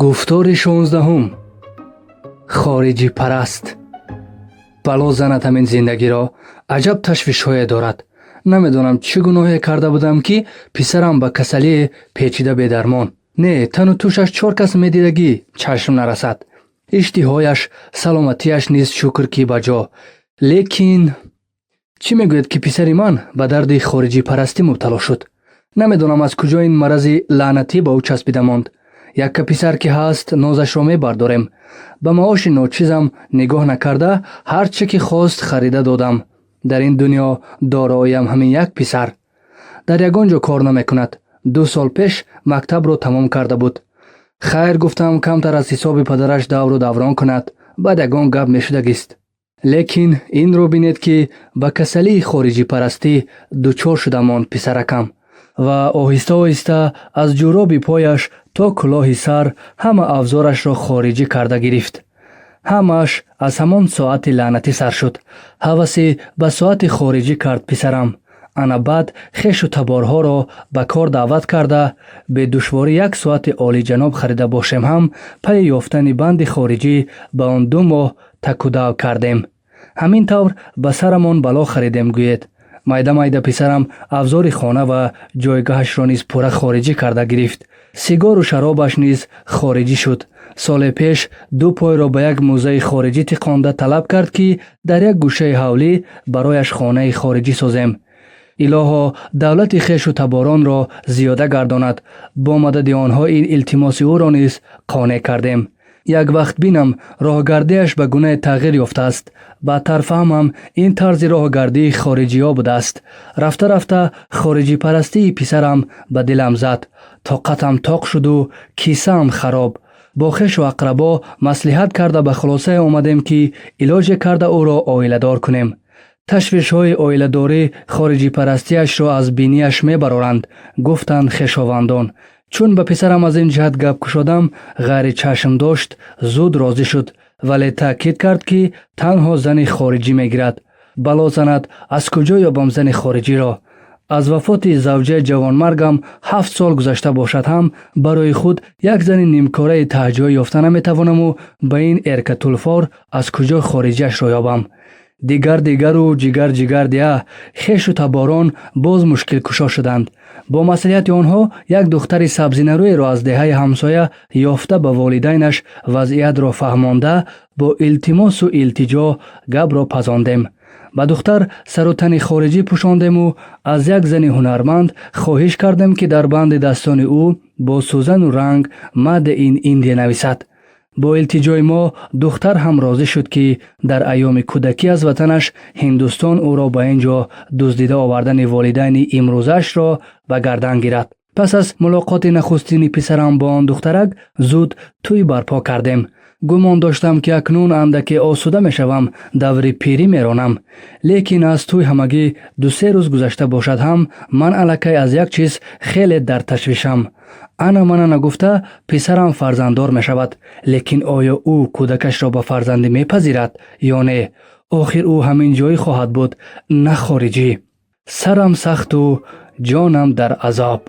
Гуфтори 16-ум. Хориҷипараст. Бало занад ҳамин зиндагиро. Аҷаб ташвишҳое дорад. Намедонам, чӣ гуноҳе карда будам, ки писарам ба касалие печида бедармон. Не, тану тӯшаш чор кас медидагӣ чашм нарасад. Иштиҳояш, саломатиаш низ, шукр, ки ба ҷо. Лекин чӣ мегӯяд, ки писари ман ба дарди хориҷипарастӣ мубтало шуд? Намедонам, аз куҷо ин марази лаънатӣ ба ӯ часпида монд. Якка писар ки ҳаст, нозашро мебардорем. Ба маоши ночизам нигоҳ накарда, ҳар чӣ ки хост, харида додам. Дар ин дунё дороиам ҳамин як писар. Дар ягон ҷо кор намекунад. 2 сол пеш мактабро тамом карда буд. Хайр, гуфтам, камтар аз ҳисоби падараш давру даврон кунад, баъд ягон гап мешудагист. Лекин инро бинед, ки ба касалии хориҷипарастӣ дучор шуда монд писаракам ва оҳиста оҳиста аз ҷуроби пояш то кӯлоҳи сар ҳама авзорашро хориҷӣ карда гирифт. Ҳамааш аз ҳамон соати лаънатӣ сар шуд. Ҳаваси ба соати хориҷӣ кард писарам. Ана баъд хешу таборҳоро ба кор даъват карда, бедушворӣ як соати олиҷаноб харида бошем ҳам, пайи ёфтани банди хориҷӣ ба он 2 моҳ такудав кардем. Ҳамин тавр ба сарамон бало харидем, гӯед. Майда майда писарам авзори хона ва ҷойгоҳашро низ пурра хориҷӣ карда гирифт. Сигору шаробаш низ хориҷӣ шуд. Соле пеш ду пойро ба як мӯзаи хориҷӣ тиқонда, талаб кард, ки дар як гӯшаи ҳавлӣ барояш хонаи хориҷӣ созем. Илоҳо, давлати хешу таборонро зиёда гардонад, бо мадади онҳо ин илтимоси ӯро низ қонеъ кардем. Як вақт бинам, роҳгардиаш ба гунае тағйир ёфтааст. Баъдтар фаҳмам, ин тарзи роҳгардии хориҷиҳо будааст. Рафта рафта хориҷипарастии писарам ба дилам зад. Тоқатам тоқ шуду кисаам хароб. Бо хешу ақрабо маслиҳат карда, ба хулосае омадем, ки илоҷе карда ӯро оиладор кунем. Ташвишҳои оиладорӣ хориҷипарастиашро аз бинияш мебароранд, гуфтанд хешовандон. Чун ба писарам аз ин ҷиҳат гап кушодам, ғайри чашм дошт зуд розӣ шуд, вале таъкид кард, ки танҳо зани хориҷӣ мегирад. Бало занад, аз куҷо ёбам зани хориҷиро? Аз вафоти завҷаи ҷавонмаргам 7 сол гузашта бошад ҳам, барои худ як зани нимкораи таҳҷоӣ ёфта наметавонаму ба ин эркатулфор аз куҷо хориҷиашро ёбам? Дигар дигару ҷигар ҷигар дия. Хешу таборон боз мушкилкушо шуданд. Бо маслиҳати онҳо як духтари сабзинарӯеро аз деҳаи ҳамсоя ёфта, ба волидайнаш вазъиятро фаҳмонда, бо илтимосу илтиҷо гапро пазондем. Ба духтар сару тани хориҷӣ пӯшондему аз як зани ҳунарманд хоҳиш кардем, ки дар банди дастони ӯ бо сӯзану ранг «Made in India» нависад. Бо илтиҷои мо духтар ҳам розӣ шуд, ки дар айёми кӯдакӣ аз ватанаш Ҳиндустон ӯро ба ин ҷо дуздида овардани волидайни имрӯзаашро ба гардан гирад. Пас аз мулоқоти нахустини писарам бо он духтарак зуд тӯй барпо кардем. Гумон доштам, ки акнун андаке осуда мешавам, даври пирӣ меронам. Лекин аз тӯй ҳамагӣ 2-се рӯз гузашта бошад ҳам, ман аллакай аз як чиз хеле дар ташвишам. Ана мана нагуфта писарам фарзанддор мешавад, лекин оё ӯ кӯдакашро ба фарзандӣ мепазирад ё не? Охир ӯ ҳамин ҷоӣ хоҳад буд, на хориҷӣ. Сарам сахту ҷонам дар азоб.